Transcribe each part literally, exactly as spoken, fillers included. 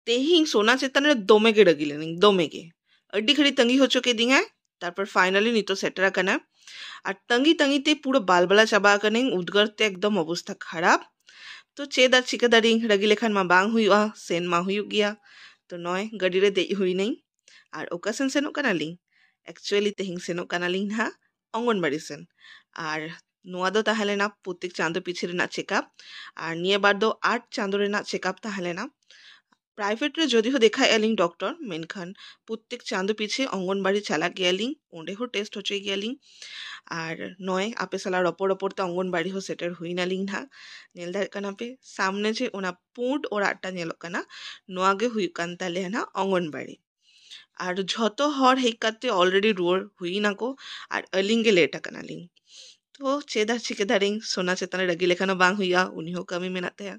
ᱛᱮᱦᱮᱧ ᱥᱳᱱᱟ ᱪᱮᱛᱟᱱ ᱨᱮ ᱫᱚᱢᱮ ᱜᱮ ᱨᱟᱹᱜᱤ ᱞᱮᱱᱟᱹᱧ, ᱫᱚᱢᱮ ᱜᱮ᱾ ᱟᱹᱰᱤ ᱜᱷᱟᱹᱲᱤᱡ ᱛᱟᱺᱜᱤ ᱦᱚᱪᱚ ᱠᱤᱫᱤᱧᱟᱭ, ᱛᱟᱨᱯᱚᱨ finally ᱱᱤᱛᱚᱜ ᱥᱮᱴᱮᱨ ᱟᱠᱟᱱᱟ᱾ ᱟᱨ ᱛᱟᱺᱜᱤ ᱛᱟᱺᱜᱤ ᱛᱮ ᱯᱩᱨᱟᱹ ᱵᱟᱞᱵᱟᱞᱟ ᱪᱟᱵᱟ ᱟᱠᱟᱱᱟᱹᱧ, ᱩᱫᱽᱜᱟᱹᱨ ᱛᱮ ᱮᱠᱫᱚᱢ ᱚᱵᱚᱥᱛᱷᱟ ᱠᱷᱟᱨᱟᱯ᱾ ᱛᱚ ᱪᱮᱫ ᱟᱨ ᱪᱤᱠᱟᱹ ᱫᱟᱲᱮᱭᱟᱹᱧ, ᱨᱟᱹᱜᱤ ᱞᱮᱠᱷᱟᱱ ᱢᱟ ᱵᱟᱝ ᱦᱩᱭᱩᱜᱼᱟ, ᱥᱮᱱ ᱢᱟ ᱦᱩᱭᱩᱜ ᱜᱮᱭᱟ᱾ ᱛᱚ ᱱᱚᱜᱼᱚᱭ ᱜᱟᱹᱰᱤ ᱨᱮ ᱫᱮᱡ ᱦᱩᱭᱱᱟᱹᱧ᱾ ᱟᱨ ᱚᱠᱟ ᱥᱮᱱ ᱥᱮᱱᱚᱜ ᱠᱟᱱᱟᱞᱤᱧ? Actually ᱛᱮᱦᱮᱧ ᱥᱮᱱᱚᱜ ᱠᱟᱱᱟᱞᱤᱧ ᱱᱟᱦᱟᱜ ᱚᱝᱜᱚᱱᱵᱟᱲᱤ ᱥᱮᱱ᱾ ᱟᱨ ᱱᱚᱣᱟ ᱫᱚ ᱛᱟᱦᱮᱸ ᱞᱮᱱᱟ ᱯᱨᱚᱛᱮᱠ ᱪᱟᱸᱫᱳ ᱯᱤᱪᱷᱤ ᱨᱮᱱᱟᱜ ᱪᱮᱠᱟᱯ᱾ ᱟᱨ ᱱᱤᱭᱟᱹ ᱵᱟᱨ ᱫᱚ ᱟᱴ ᱪᱟᱸᱫᱳ ᱨᱮᱱᱟᱜ ᱪᱮᱠᱟᱯ ᱛᱟᱦᱮᱸ ᱞᱮᱱᱟ᱾ ᱯᱨᱟᱭᱵᱷᱮᱴ ᱨᱮ ᱡᱚᱫᱤ ᱦᱚᱸ ᱫᱮᱠᱷᱟᱭᱮᱫᱼᱟ ᱞᱤᱧ ᱰᱚᱠᱴᱚᱨ, ᱢᱮᱱᱠᱷᱟᱱ ᱯᱨᱚᱛᱮᱠ ᱪᱟᱸᱫᱳ ᱯᱤᱪᱷᱤ ᱚᱝᱜᱚᱱᱵᱟᱲᱤ ᱪᱟᱞᱟᱜ ᱜᱮᱭᱟᱞᱤᱧ, ᱚᱸᱰᱮ ᱦᱚᱸ ᱴᱮᱥᱴ ᱦᱚᱪᱚᱭ ᱜᱮᱭᱟᱞᱤᱧ᱾ ᱟᱨ ᱱᱚᱜᱼᱚᱭ ᱟᱯᱮ ᱥᱟᱞᱟᱜ ᱨᱚᱯᱚᱲ ᱨᱚᱯᱚᱲ ᱛᱮ ᱚᱝᱜᱚᱱᱵᱟᱲᱤ ᱦᱚᱸ ᱥᱮᱴᱮᱨ ᱦᱩᱭᱱᱟᱞᱤᱧ ᱱᱟᱦᱟᱜ᱾ ᱧᱮᱞ ᱫᱟᱲᱮᱭᱟᱜ ᱠᱟᱱᱟ ᱯᱮ ᱥᱟᱢᱱᱮ ᱡᱮ ᱚᱱᱟ ᱯᱩᱸᱰ ᱚᱲᱟᱜ ᱴᱟ ᱧᱮᱞᱚᱜ ᱠᱟᱱᱟ, ᱱᱚᱣᱟ ᱜᱮ ᱦᱩᱭᱩᱜ ᱠᱟᱱ ᱛᱟᱞᱮᱭᱟ ᱱᱟᱦᱟᱜ ᱚᱝᱜᱚᱱᱵᱟᱲᱤ᱾ ᱟᱨ ᱡᱷᱚᱛᱚ ᱦᱚᱲ ᱦᱮᱡ ᱠᱟᱛᱮ already ᱨᱩᱣᱟᱹᱲ ᱦᱩᱭ ᱱᱟᱠᱚ, ᱟᱨ ᱟᱹᱞᱤᱧ ᱜᱮ ᱞᱮᱴ ᱟᱠᱟᱱᱟᱞᱤᱧ᱾ ᱛᱚ ᱪᱮᱫ ᱟᱨ ᱪᱤᱠᱟᱹ ᱫᱟᱲᱮᱭᱟᱹᱧ, ᱥᱳᱱᱟ ᱪᱮᱛᱟᱱ ᱨᱮ ᱨᱟᱹᱜᱤ ᱞᱮᱠᱷᱟᱱ ᱦᱚᱸ ᱵᱟᱝ ᱦᱩᱭᱩᱜᱼᱟ, ᱩᱱᱤ ᱦᱚᱸ ᱠᱟᱹᱢᱤ ᱢᱮᱱᱟᱜ ᱛᱟᱭᱟ᱾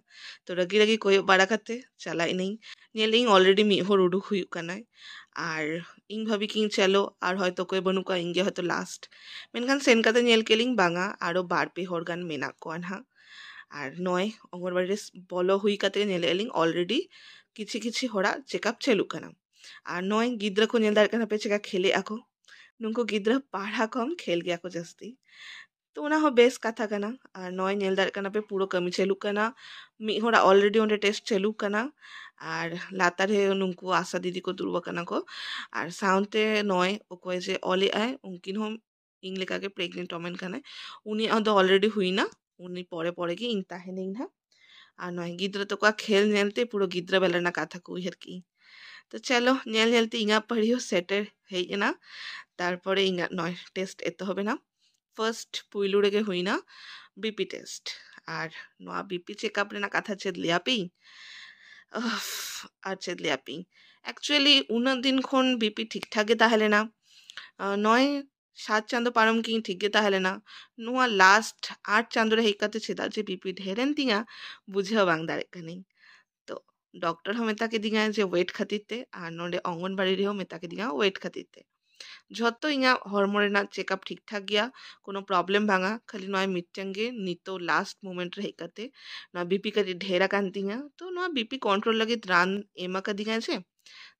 ᱛᱚ ᱨᱟᱹᱜᱤ ᱨᱟᱹᱜᱤ ᱠᱚᱭᱚᱜ ᱵᱟᱲᱟ ᱠᱟᱛᱮ ᱪᱟᱞᱟᱜ ᱤᱱᱟᱹᱧ, ᱧᱮᱞ ᱤᱧ already ᱢᱤᱫ ᱦᱚᱲ ᱩᱰᱩᱠ ᱦᱩᱭᱩᱜ ᱠᱟᱱᱟᱭ᱾ ᱟᱨ ᱤᱧ ᱵᱷᱟᱵᱤ ᱠᱤᱧ ᱪᱚᱞᱚ ᱟᱨ ᱦᱚᱭᱛᱳ ᱚᱠᱚᱭ ᱵᱟᱹᱱᱩᱜ ᱠᱚᱣᱟ, ᱤᱧ ᱜᱮ ᱦᱚᱭᱛᱳ ᱞᱟᱥᱴ᱾ ᱢᱮᱱᱠᱷᱟᱱ ᱥᱮᱱ ᱠᱟᱛᱮ ᱧᱮᱞ ᱠᱮᱫ ᱞᱤᱧ ᱵᱟᱝᱟ, ᱟᱨᱚ ᱵᱟᱨ ᱯᱮ ᱦᱚᱲ ᱜᱟᱱ ᱢᱮᱱᱟᱜ ᱠᱚᱣᱟ ᱱᱟᱦᱟᱜ᱾ ᱟᱨ ᱱᱚᱜᱼᱚᱭ ᱚᱝᱜᱚᱱᱵᱟᱲᱤ ᱨᱮ ᱵᱚᱞᱚ ᱦᱩᱭ ᱠᱟᱛᱮ ᱧᱮᱞᱮᱫᱼᱟ ᱞᱤᱧ already ᱠᱤᱪᱷᱤ ᱠᱤᱪᱷᱤ ᱦᱚᱲᱟᱜ ᱪᱮᱠᱟᱯ ᱪᱟᱹᱞᱩᱜ ᱠᱟᱱᱟ᱾ ᱟᱨ ᱱᱚᱜᱼᱚᱭ ᱜᱤᱫᱽᱨᱟᱹ ᱠᱚ ᱧᱮᱞ ᱫᱟᱲᱮᱭᱟᱜ ᱠᱟᱱᱟ ᱯᱮ ᱪᱮᱠᱟ ᱠᱷᱮᱞᱮᱜᱼᱟ ᱠᱚ᱾ ᱱᱩᱠᱩ ᱜᱤᱫᱽᱨᱟᱹ ᱯᱟᱲᱦᱟ ᱠᱷᱚᱱ ᱠᱷᱮᱞ ᱜᱮᱭᱟ ᱠᱚ ᱡᱟᱹᱥᱛᱤ᱾ ᱛᱚ ᱚᱱᱟ ᱦᱚᱸ ᱵᱮᱥ ᱠᱟᱛᱷᱟ ᱠᱟᱱᱟ᱾ ᱟᱨ ᱱᱚᱜᱼᱚᱭ ᱧᱮᱞ ᱫᱟᱲᱮᱭᱟᱜ ᱠᱟᱱᱟ ᱯᱮ ᱯᱩᱨᱟᱹ ᱠᱟᱹᱢᱤ ᱪᱟᱹᱞᱩᱜ ᱠᱟᱱᱟ᱾ ᱢᱤᱫ ᱦᱚᱲᱟᱜ already ᱚᱸᱰᱮ ᱴᱮᱥᱴ ᱪᱟᱹᱞᱩᱜ ᱠᱟᱱᱟ᱾ ᱟᱨ ᱞᱟᱛᱟᱨ ᱨᱮ ᱱᱩᱠᱩ ᱟᱥᱟ ᱫᱤᱫᱤ ᱠᱚ ᱫᱩᱲᱩᱵ ᱟᱠᱟᱱᱟ ᱠᱚ᱾ ᱟᱨ ᱥᱟᱶᱛᱮ ᱱᱚᱜᱼᱚᱭ ᱚᱠᱚᱭ ᱡᱮ ᱚᱞᱮᱜᱼᱟᱭ, ᱩᱱᱠᱤᱱ ᱦᱚᱸ ᱤᱧ ᱞᱮᱠᱟᱜᱮ pregnant woman ᱠᱟᱱᱟᱭ᱾ ᱩᱱᱤᱭᱟᱜ ᱫᱚ already ᱦᱩᱭᱱᱟ, ᱩᱱᱤ ᱯᱚᱨᱮ ᱯᱚᱨᱮ ᱜᱮ ᱤᱧ ᱛᱟᱦᱮᱱᱟᱹᱧ ᱱᱟᱦᱟᱜ᱾ ᱟᱨ ᱱᱚᱜᱼᱚᱭ ᱜᱤᱫᱽᱨᱟᱹ ᱛᱟᱠᱚᱣᱟᱜ ᱠᱷᱮᱞ ᱧᱮᱞᱛᱮ ᱯᱩᱨᱟᱹ ᱜᱤᱫᱽᱨᱟᱹ ᱵᱮᱞᱟ ᱨᱮᱱᱟᱜ ᱠᱟᱛᱷᱟ ᱠᱚ ᱩᱭᱦᱟᱹᱨ ᱠᱮᱜᱼᱤᱧ᱾ ᱛᱚ ᱪᱚᱞᱚ, ᱧᱮᱞ ᱧᱮᱞᱛᱮ ᱤᱧᱟᱹᱜ ᱯᱟᱹᱲᱤ ᱦᱚᱸ ᱥᱮᱴᱮᱨ ᱦᱮᱡ ᱮᱱᱟ᱾ ᱛᱟᱨᱯᱚᱨᱮ ᱤᱧᱟᱹᱜ ᱱᱚᱜᱼᱚᱭ ᱴᱮᱥᱴ ᱮᱛᱚᱦᱚᱵ ᱮᱱᱟ᱾ ᱯᱷᱟᱨᱥᱴ ᱯᱩᱭᱞᱩ ᱨᱮᱜᱮ ᱦᱩᱭᱱᱟ BP ᱴᱮᱥᱴ᱾ ᱟᱨ ᱱᱚᱣᱟ BP ᱪᱮᱠᱟᱯ ᱨᱮᱱᱟᱜ ᱠᱟᱛᱷᱟ ᱪᱮᱫ ᱞᱟᱹᱭᱟᱯᱮᱭᱟᱹᱧ? ᱩᱯᱷ, ᱟᱨ ᱪᱮᱫ ᱞᱟᱹᱭᱟᱯᱮᱭᱟᱹᱧ? Actually ᱩᱱᱟᱹᱜ ᱫᱤᱱ ᱠᱷᱚᱱ BP ᱴᱷᱤᱠ ᱴᱷᱟᱠ ᱜᱮ ᱛᱟᱦᱮᱸ ᱞᱮᱱᱟ᱾ ᱟᱸ, ᱱᱚᱜᱼᱚᱭ ᱥᱟᱛ ᱪᱟᱸᱫᱳ ᱯᱟᱨᱚᱢ ᱠᱤᱧ ᱴᱷᱤᱠ ᱜᱮ ᱛᱟᱦᱮᱸ ᱞᱮᱱᱟ᱾ ᱱᱚᱣᱟ ᱞᱟᱥᱴ ᱟᱴ ᱪᱟᱸᱫᱳ ᱨᱮ ᱦᱮᱡ ᱠᱟᱛᱮ ᱪᱮᱫᱟᱜ ᱡᱮ BP ᱰᱷᱮᱨ ᱮᱱ ᱛᱤᱧᱟ, ᱵᱩᱡᱷᱟᱹᱣ ᱵᱟᱝ ᱫᱟᱲᱮᱭᱟᱜ ᱠᱟᱹᱱᱟᱹᱧ᱾ ᱛᱚ ᱰᱚᱠᱴᱚᱨ ᱦᱚᱸ ᱢᱮᱛᱟ ᱠᱤᱫᱤᱧᱟᱭ ᱡᱮ ᱳᱭᱮᱴ ᱠᱷᱟᱹᱛᱤᱨ ᱛᱮ, ᱟᱨ ᱱᱚᱰᱮ ᱚᱝᱜᱚᱱᱵᱟᱲᱤ ᱨᱮᱦᱚᱸ ᱢᱮᱛᱟ ᱠᱤᱫᱤᱧᱟ ᱳᱭᱮᱴ ᱠᱷᱟᱹᱛᱤᱨ ᱛᱮ᱾ ᱡᱷᱚᱛᱚ ᱤᱧᱟᱹᱜ ᱦᱚᱲᱢᱚ ᱨᱮᱱᱟᱜ ᱪᱮᱠᱟᱯ ᱴᱷᱤᱠ ᱴᱷᱟᱠ ᱜᱮᱭᱟ, ᱠᱳᱱᱳ ᱯᱨᱚᱵᱞᱮᱢ ᱵᱟᱝᱟ᱾ ᱠᱷᱟᱹᱞᱤ ᱱᱚᱣᱟ ᱢᱤᱫᱴᱟᱝ ᱜᱮ ᱱᱤᱛᱚᱜ ᱞᱟᱥᱴ ᱢᱳᱢᱮᱱᱴ ᱨᱮ ᱦᱮᱡ ᱠᱟᱛᱮ ᱱᱚᱣᱟ ᱵᱤᱯᱤ ᱠᱟᱹᱴᱤᱡ ᱰᱷᱮᱨ ᱟᱠᱟᱱ ᱛᱤᱧᱟ᱾ ᱛᱚ ᱱᱚᱣᱟ ᱵᱤᱯᱤ ᱠᱚᱱᱴᱨᱳᱞ ᱞᱟᱹᱜᱤᱫ ᱨᱟᱱ ᱮᱢ ᱟᱠᱟᱫᱤᱧᱟ ᱡᱮ,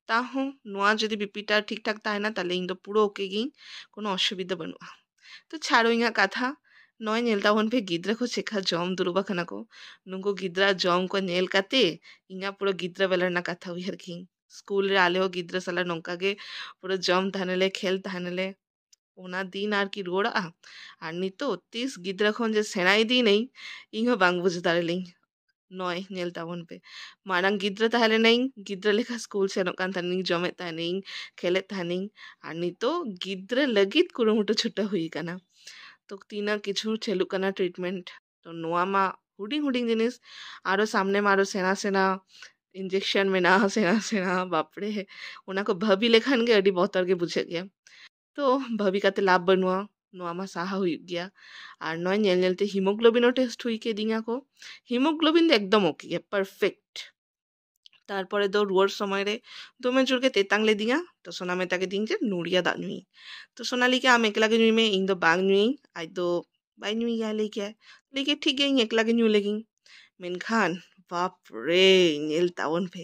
ᱛᱟᱦᱚᱸ ᱱᱚᱣᱟ ᱡᱩᱫᱤ ᱵᱤᱯᱤᱴᱟ ᱴᱷᱤᱠ ᱴᱷᱟᱠ ᱛᱟᱦᱮᱱᱟ, ᱛᱟᱦᱞᱮ ᱤᱧ ᱫᱚ ᱯᱩᱨᱟᱹ ᱳᱠᱮ ᱜᱤᱧ, ᱠᱳᱱᱳ ᱚᱥᱩᱵᱤᱫᱷᱟ ᱵᱟᱹᱱᱩᱜᱼᱟ᱾ ᱛᱚ ᱪᱷᱟᱲᱚ ᱤᱧᱟᱹᱜ ᱠᱟᱛᱷᱟ, ᱱᱚᱜᱼᱚᱭ ᱧᱮᱞ ᱛᱟᱵᱚᱱ ᱯᱮ, ᱜᱤᱫᱽᱨᱟᱹ ᱠᱚ ᱪᱮᱠᱟ ᱡᱚᱢ ᱫᱩᱲᱩᱵ ᱟᱠᱟᱱᱟ ᱠᱚ᱾ ᱱᱩᱠᱩ ᱜᱤᱫᱽᱨᱟᱹ ᱡᱚᱢ ᱠᱚ ᱧᱮᱞ ᱠᱟᱛᱮ ᱤᱧᱟᱹᱜ ᱯᱩᱨᱟᱹ ᱜᱤᱫᱽᱨᱟᱹ ᱵᱮᱞᱟ ᱨᱮᱱᱟᱜ ᱠᱟᱛᱷᱟ ᱩᱭᱦᱟᱹᱨ ᱠᱤᱧ᱾ ᱥᱠᱩᱞ ᱨᱮ ᱟᱞᱮ ᱦᱚᱸ ᱜᱤᱫᱽᱨᱟᱹ ᱥᱟᱞᱟᱜ ᱱᱚᱝᱠᱟ ᱜᱮ ᱯᱩᱨᱟᱹ ᱡᱚᱢ ᱛᱟᱦᱮᱱᱟᱞᱮ, ᱠᱷᱮᱞ ᱛᱟᱦᱮᱱᱟᱞᱮ᱾ ᱚᱱᱟ ᱫᱤᱱ ᱟᱨ ᱠᱤ ᱨᱩᱣᱟᱹᱲᱚᱜᱼᱟ? ᱟᱨ ᱱᱤᱛᱚᱜ ᱛᱤᱥ ᱜᱤᱫᱽᱨᱟᱹ ᱠᱷᱚᱱ ᱡᱮ ᱥᱮᱬᱟ ᱤᱫᱤᱭᱮᱱᱟᱹᱧ, ᱤᱧ ᱦᱚᱸ ᱵᱟᱝ ᱵᱩᱡᱽ ᱫᱟᱲᱮᱞᱤᱧ᱾ ᱱᱚᱜᱼᱚᱭ ᱧᱮᱞ ᱛᱟᱵᱚᱱ ᱯᱮ, ᱢᱟᱲᱟᱝ ᱜᱤᱫᱽᱨᱟᱹ ᱛᱟᱦᱮᱸ ᱞᱮᱱᱟᱹᱧ, ᱜᱤᱫᱽᱨᱟᱹ ᱞᱮᱠᱟ ᱥᱠᱩᱞ ᱥᱮᱱᱚᱜ ᱠᱟᱱ ᱛᱟᱦᱮᱱᱤᱧ, ᱡᱚᱢᱮᱫ ᱛᱟᱦᱮᱱᱤᱧ, ᱠᱷᱮᱞᱮᱫ ᱛᱟᱦᱮᱱᱤᱧ, ᱟᱨ ᱱᱤᱛᱚᱜ ᱜᱤᱫᱽᱨᱟᱹ ᱞᱟᱹᱜᱤᱫ ᱠᱩᱨᱩᱢᱩᱴᱩ ᱪᱷᱩᱴᱟᱹᱣ ᱦᱩᱭ ᱟᱠᱟᱱᱟ᱾ ᱛᱚ ᱛᱤᱱᱟᱹᱜ ᱠᱤᱪᱷᱩ ᱪᱟᱹᱞᱩᱜ ᱠᱟᱱᱟ ᱴᱨᱤᱴᱢᱮᱱᱴ᱾ ᱛᱚ ᱱᱚᱣᱟ ᱢᱟ ᱦᱩᱰᱤᱧ ᱦᱩᱰᱤᱧ ᱡᱤᱱᱤᱥ, ᱟᱨᱚ ᱥᱟᱢᱱᱮ ᱢᱟ ᱟᱨᱚ ᱥᱮᱬᱟ ᱥᱮᱬᱟ ᱤᱧᱡᱮᱠᱥᱚᱱ ᱢᱮᱱᱟᱜᱼᱟ, ᱥᱮᱬᱟ ᱥᱮᱬᱟ, ᱵᱟᱯᱨᱮ, ᱚᱱᱟ ᱠᱚ ᱵᱷᱟᱹᱵᱤ ᱞᱮᱠᱷᱟᱱ ᱜᱮ ᱟᱹᱰᱤ ᱵᱚᱛᱚᱨ ᱜᱮ ᱵᱩᱡᱷᱟᱹᱜ ᱜᱮᱭᱟ᱾ ᱛᱚ ᱵᱷᱟᱹᱵᱤ ᱠᱟᱛᱮ ᱞᱟᱵᱷ ᱵᱟᱹᱱᱩᱜᱼᱟ, ᱱᱚᱣᱟ ᱢᱟ ᱥᱟᱦᱟ ᱦᱩᱭᱩᱜ ᱜᱮᱭᱟ᱾ ᱟᱨ ᱱᱚᱣᱟ ᱧᱮᱞ ᱧᱮᱞ ᱛᱮ ᱦᱤᱢᱳᱜᱞᱳᱵᱤᱱ ᱦᱚᱸ ᱴᱮᱥᱴ ᱦᱩᱭ ᱠᱮᱫᱤᱧᱟ ᱠᱚ, ᱦᱤᱢᱳᱜᱞᱳᱵᱤᱱ ᱫᱚ ᱮᱠᱫᱚᱢ ᱳᱠᱮ ᱜᱮᱭᱟ, ᱯᱟᱨᱯᱷᱮᱠᱴ᱾ ᱛᱟᱨᱯᱚᱨᱮ ᱫᱚ ᱨᱩᱣᱟᱹᱲ ᱥᱚᱢᱚᱭ ᱨᱮ ᱫᱚᱢᱮ ᱡᱳᱨ ᱜᱮ ᱛᱮᱛᱟᱝ ᱞᱮᱫᱤᱧᱟ, ᱛᱚ ᱥᱳᱱᱟ ᱢᱮᱛᱟ ᱠᱮᱫᱤᱧ ᱡᱮ ᱱᱩᱲᱤᱭᱟ ᱫᱟᱜ ᱧᱩᱭᱤᱧ᱾ ᱛᱚ ᱥᱳᱱᱟ ᱞᱟᱹᱭ ᱠᱮᱫ, "ᱟᱢ ᱮᱠᱞᱟ ᱜᱮ ᱧᱩᱭ ᱢᱮ, ᱤᱧ ᱫᱚ ᱵᱟᱝ ᱧᱩᱭᱤᱧ", ᱟᱡ ᱫᱚ ᱵᱟᱭ ᱧᱩᱭ ᱜᱮᱭᱟ ᱞᱟᱹᱭ ᱠᱮᱫ᱾ ᱞᱟᱹᱭ ᱠᱮᱫ, "ᱴᱷᱤᱠ ᱜᱮᱭᱟ, ᱤᱧ ᱮᱠᱞᱟ ᱜᱮ ᱧᱩ ᱞᱮᱜᱤᱧ᱾" ᱢᱮᱱᱠᱷᱟᱱ ᱵᱟᱯ ᱨᱮ, ᱧᱮᱞ ᱛᱟᱵᱚᱱ ᱯᱮ,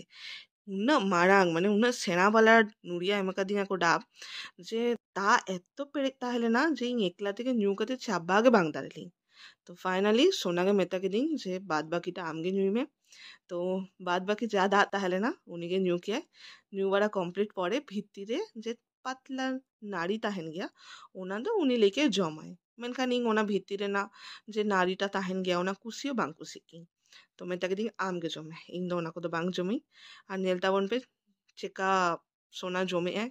ᱩᱱᱟᱹᱜ ᱢᱟᱨᱟᱝ, ᱢᱟᱱᱮ ᱩᱱᱟᱹᱜ ᱥᱮᱬᱟ ᱵᱟᱞᱟ ᱱᱩᱲᱤᱭᱟ ᱮᱢ ᱟᱠᱟᱫᱤᱧᱟ ᱠᱚ ᱰᱟᱵ, ᱡᱮ ᱫᱟᱜ ᱮᱛᱚ ᱯᱮᱨᱮᱡ ᱛᱟᱦᱮᱸ ᱞᱮᱱᱟ ᱡᱮ ᱤᱧ ᱮᱠᱞᱟ ᱛᱮᱜᱮ ᱧᱩ ᱠᱟᱛᱮ ᱪᱟᱵᱟ ᱜᱮ ᱵᱟᱝ ᱫᱟᱲᱮ ᱞᱤᱧ᱾ ᱛᱚ ᱯᱷᱟᱭᱱᱟᱞᱤ ᱥᱳᱱᱟ ᱜᱮ ᱢᱮᱛᱟ ᱠᱤᱫᱤᱧ ᱡᱮ ᱵᱟᱫ ᱵᱟᱹᱠᱤᱴᱟ ᱟᱢ ᱜᱮ ᱧᱩᱭ ᱢᱮ᱾ ᱛᱚ ᱵᱟᱫ ᱵᱟᱹᱠᱤ ᱡᱟ ᱫᱟᱜ ᱛᱟᱦᱮᱸ ᱞᱮᱱᱟ ᱩᱱᱤ ᱜᱮ ᱧᱩ ᱠᱮᱭᱟᱭ᱾ ᱧᱩ ᱵᱟᱲᱟ ᱠᱚᱢᱯᱞᱤᱴ ᱯᱚᱨᱮ ᱵᱷᱤᱛᱤᱨ ᱨᱮ ᱡᱮ ᱯᱟᱛᱞᱟ ᱱᱟᱹᱲᱤ ᱛᱟᱦᱮᱱ ᱜᱮᱭᱟ, ᱚᱱᱟ ᱫᱚ ᱩᱱᱤ ᱞᱟᱹᱭ ᱠᱮᱫ ᱡᱚᱢᱟᱭ᱾ ᱢᱮᱱᱠᱷᱟᱱ ᱤᱧ ᱚᱱᱟ ᱵᱷᱤᱛᱤᱨ ᱨᱮᱱᱟᱜ ᱡᱮ ᱱᱟᱹᱲᱤᱴᱟ ᱛᱟᱦᱮᱱ ᱜᱮᱭᱟ, ᱚᱱᱟ ᱠᱩᱥᱤ ᱦᱚᱸ ᱵᱟᱝ ᱠᱩᱥᱤᱜ ᱜᱤᱧ᱾ ᱛᱚ ᱢᱮᱛᱟ ᱠᱤᱫᱤᱧ, "ᱟᱢ ᱜᱮ ᱡᱚᱢ ᱢᱮ, ᱤᱧ ᱫᱚ ᱚᱱᱟ ᱠᱚᱫᱚ ᱵᱟᱝ ᱡᱚᱢᱟᱹᱧ᱾" ᱟᱨ ᱧᱮᱞ ᱛᱟᱵᱚᱱ ᱯᱮ ᱪᱮᱠᱟ ᱥᱳᱱᱟ ᱡᱚᱢᱮᱜᱼᱟᱭ᱾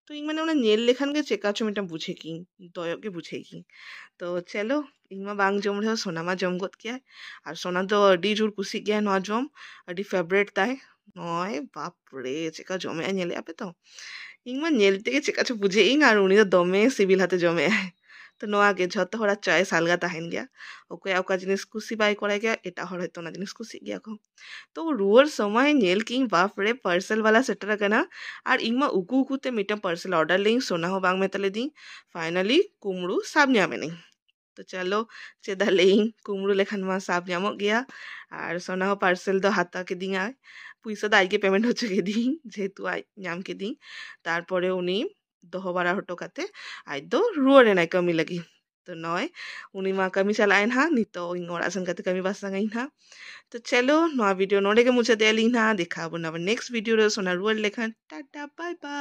ᱛᱚ ᱤᱧ ᱢᱟᱱᱮ ᱚᱱᱟ ᱧᱮᱞ ᱞᱮᱠᱷᱟᱱ ᱜᱮ ᱪᱮᱠᱟ ᱪᱚ ᱢᱤᱫᱴᱟᱝ ᱵᱩᱡᱷᱟᱹᱣ ᱠᱤᱧ, ᱫᱚᱭᱚᱜ ᱜᱮ ᱵᱩᱡᱷᱟᱹᱣ ᱠᱤᱧ᱾ ᱛᱚ ᱪᱚᱞᱚ, ᱤᱧ ᱢᱟ ᱵᱟᱝ ᱡᱚᱢ ᱨᱮᱦᱚᱸ ᱥᱳᱱᱟ ᱢᱟ ᱡᱚᱢ ᱜᱚᱫ ᱠᱮᱭᱟᱭ᱾ ᱟᱨ ᱥᱳᱱᱟ ᱫᱚ ᱟᱹᱰᱤ ᱡᱳᱨ ᱠᱩᱥᱤᱜ ᱜᱮᱭᱟᱭ ᱱᱚᱣᱟ ᱡᱚᱢ, ᱟᱹᱰᱤ ᱯᱷᱮᱵᱟᱨᱮᱴ ᱛᱟᱭ᱾ ᱱᱚᱜᱼᱚᱭ ᱵᱟᱯ ᱨᱮ, ᱪᱮᱠᱟ ᱡᱚᱢᱮᱜᱼᱟᱭ, ᱧᱮᱞᱮᱜᱼᱟ ᱯᱮ ᱛᱚ? ᱤᱧ ᱢᱟ ᱧᱮᱞ ᱛᱮᱜᱮ ᱪᱮᱠᱟ ᱪᱚ ᱵᱩᱡᱷᱟᱹᱣ ᱤᱧ, ᱟᱨ ᱩᱱᱤ ᱫᱚ ᱫᱚᱢᱮ ᱥᱤᱵᱤᱞ ᱟᱛᱮ ᱡᱚᱢᱮᱜᱼᱟᱭ᱾ ᱛᱚ ᱱᱚᱣᱟ ᱜᱮ, ᱡᱷᱚᱛᱚ ᱦᱚᱲᱟᱜ choice ᱟᱞᱜᱟ ᱛᱟᱦᱮᱱ ᱜᱮᱭᱟ᱾ ᱚᱠᱚᱭᱟᱜ ᱚᱠᱟ ᱡᱤᱱᱤᱥ ᱠᱩᱥᱤ ᱵᱟᱭ ᱠᱚᱨᱟᱣ ᱜᱮᱭᱟ, ᱮᱴᱟᱜ ᱦᱚᱲ ᱦᱚᱭᱛᱳ ᱚᱱᱟ ᱡᱤᱱᱤᱥ ᱠᱩᱥᱤᱜ ᱜᱮᱭᱟ ᱠᱚ᱾ ᱛᱚ ᱨᱩᱣᱟᱹᱲ ᱥᱚᱢᱚᱭ ᱧᱮᱞ ᱠᱤᱧ, ᱵᱟᱯ ᱨᱮ, parcel ᱵᱟᱞᱟ ᱥᱮᱴᱮᱨ ᱟᱠᱟᱱᱟ᱾ ᱟᱨ ᱤᱧ ᱢᱟ ᱩᱠᱩ ᱩᱠᱩ ᱛᱮ ᱢᱤᱫᱴᱟᱝ parcel order ᱞᱮᱫᱟᱹᱧ, ᱥᱳᱱᱟ ᱦᱚᱸ ᱵᱟᱝ ᱢᱮᱛᱟ ᱞᱮᱫᱤᱧ᱾ Finally ᱠᱩᱢᱲᱩ ᱥᱟᱵ ᱧᱟᱢ ᱮᱱᱟᱹᱧ᱾ ᱛᱚ ᱪᱚᱞᱚ, ᱪᱮᱫᱟᱜ ᱞᱟᱹᱭᱟᱹᱧ, ᱠᱩᱢᱲᱩ ᱞᱮᱠᱷᱟᱱ ᱢᱟ ᱥᱟᱵ ᱧᱟᱢᱚᱜ ᱜᱮᱭᱟ᱾ ᱟᱨ ᱥᱳᱱᱟ ᱦᱚᱸ parcel ᱫᱚ ᱦᱟᱛᱟᱣ ᱠᱤᱫᱤᱧᱟᱭ, ᱯᱩᱭᱥᱟᱹ ᱫᱚ ᱟᱡ ᱜᱮ payment ᱦᱚᱪᱚ ᱠᱤᱫᱤᱧ, ᱡᱮᱦᱮᱛᱩ ᱟᱡ ᱧᱟᱢ ᱠᱤᱫᱤᱧ᱾ ᱛᱟᱨᱯᱚᱨᱮ ᱩᱱᱤ ᱫᱚᱦᱚ ᱵᱟᱲᱟ ᱦᱚᱴᱚ ᱠᱟᱛᱮ ᱟᱡ ᱫᱚ ᱨᱩᱣᱟᱹᱲ ᱮᱱᱟᱭ ᱠᱟᱹᱢᱤ ᱞᱟᱹᱜᱤᱫ᱾ ᱛᱚ ᱱᱚᱜᱼᱚᱭ, ᱩᱱᱤ ᱢᱟ ᱠᱟᱹᱢᱤ ᱪᱟᱞᱟᱜ ᱟᱭ ᱱᱟᱦᱟᱜ, ᱱᱤᱛᱚᱜ ᱤᱧ ᱚᱲᱟᱜ ᱥᱮᱱ ᱠᱟᱛᱮ ᱠᱟᱹᱢᱤ ᱵᱟᱥᱟᱝ ᱟᱹᱧ ᱱᱟᱦᱟᱜ᱾ ᱛᱚ ᱪᱚᱞᱚ, ᱱᱚᱣᱟ video ᱱᱚᱰᱮ ᱜᱮ ᱢᱩᱪᱟᱹᱫ ᱮᱫ ᱟᱹᱞᱤᱧ ᱱᱟᱦᱟᱜ᱾ ᱫᱮᱠᱷᱟᱣ ᱟᱵᱚᱱ ᱟᱵᱟᱨ next video ᱨᱮ ᱥᱳᱱᱟ ᱨᱩᱣᱟᱹᱲ ᱞᱮᱠᱷᱟᱱ᱾ Tata, bye bye᱾